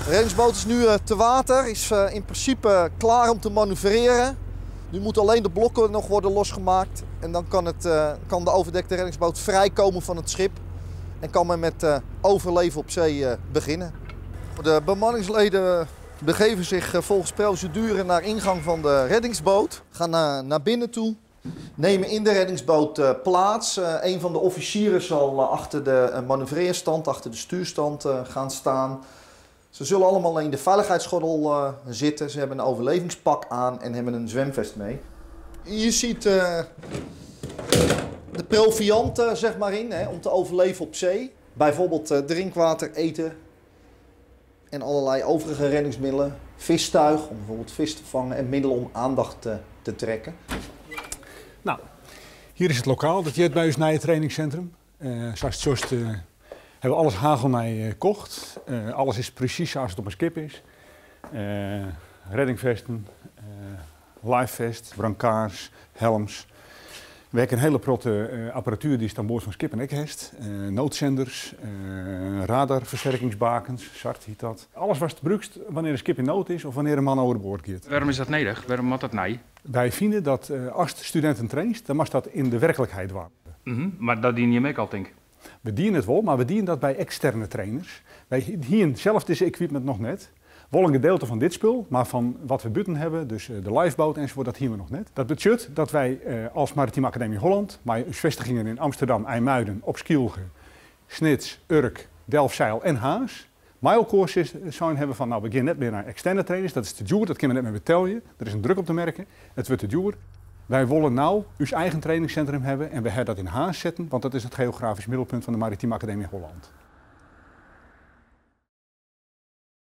De reddingsboot is nu te water, is in principe klaar om te manoeuvreren. Nu moeten alleen de blokken nog worden losgemaakt en dan kan de overdekte reddingsboot vrijkomen van het schip en kan men met overleven op zee beginnen. De bemanningsleden begeven zich volgens procedure naar ingang van de reddingsboot, gaan naar binnen toe, nemen in de reddingsboot plaats. Een van de officieren zal achter de manoeuvreerstand, achter de stuurstand gaan staan. Ze zullen allemaal in de veiligheidsgordel zitten. Ze hebben een overlevingspak aan en hebben een zwemvest mee. Je ziet de proviant zeg maar in, hè, om te overleven op zee. Bijvoorbeeld drinkwater, eten en allerlei overige reddingsmiddelen. Vistuig om bijvoorbeeld vis te vangen en middelen om aandacht te trekken. Nou, hier is het lokaal, dat je bij ons naar het trainingscentrum. Zoals het hebben we alles hagelnij kocht. Alles is precies zoals het op een schip is. Reddingvesten, lifevest, brancards, helms. We hebben een hele protte apparatuur die is aan boord van schip en ek heeft. Noodzenders, radarversterkingsbakens, SART heet dat. Alles was te gebruikt wanneer een schip in nood is of wanneer een man overboord gaat. Waarom is dat nodig? Waarom moet dat nee? Wij vinden dat als de studenten traint, dan mag dat in de werkelijkheid worden. Maar dat dien je ook al, denk ik. We dienen het wel, maar we dienen dat bij externe trainers. Wij hier zelf deze equipment nog net. Wel een gedeelte van dit spul, maar van wat we buiten hebben, dus de lifeboat enzovoort, dat hier we nog net. Dat betekent dat wij als Maritieme Academie Holland, maar vestigingen in Amsterdam, IJmuiden, op Skylge, Snits, Urk, Delfzijl en Harns, maar zijn hebben van, nou, we gaan net meer naar externe trainers, dat is te duur, dat kunnen we net meer betalen. Er is een druk op te merken, het wordt te duur. Wij willen nou ons eigen trainingscentrum hebben en we hebben dat in Harns zetten, want dat is het geografisch middelpunt van de Maritieme Academie Holland.